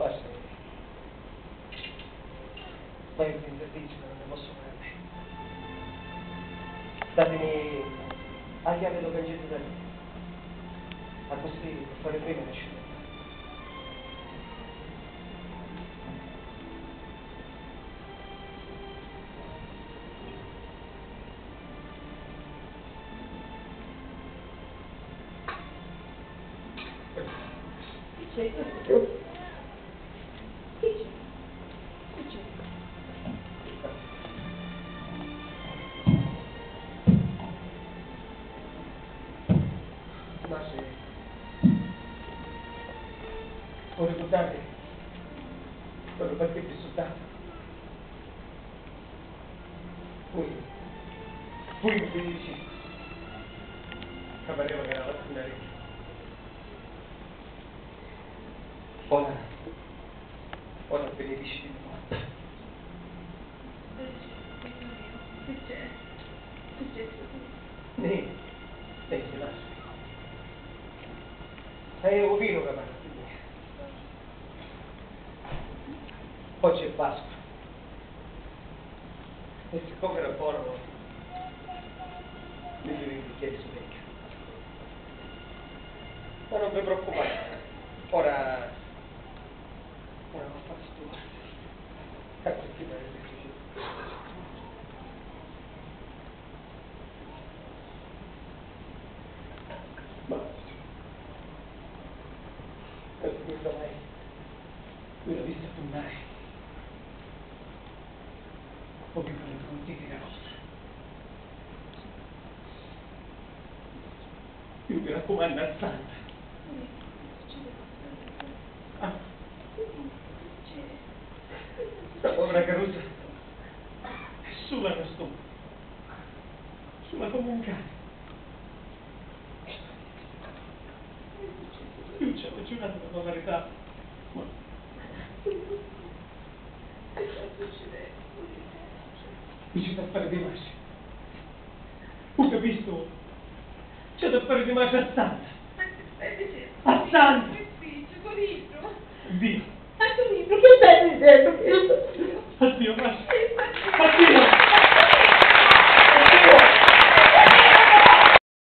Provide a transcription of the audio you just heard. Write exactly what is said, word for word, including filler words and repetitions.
Basta. Vaiu pi un serviziu ca nun ni pozzu fari. Datimi a chiavi dô cancellu da li. Accussì pi fari prima nisciunu. Ma si, u ricurdati quannu parti pi surdata? Poi, poi mi dici ca pareva ca era fatta una ricca. Ora, ora benedisci di morta. Nì, nì, si lascia. È u vinu ca parla di me. Oggi è Pasqua. E siccome era buono, mi bevi un bicchiere di specchio. Ma non vi preoccupate, ora, ora va a fare stu. Grazie, ti prego. Ma, eh, mi l'avessi a punnari. Vogghiu fari un consiglio di una cosa. Io mi raccomandu a Santa. Ah. Sta povera carusa è sula ca stu. Sula come un cane. Io ci avevo giurato per la verità. Ma mi ci sta a fare di maci. U capistu? Ci sta a fare di maci a Santa. A Santa! Dio!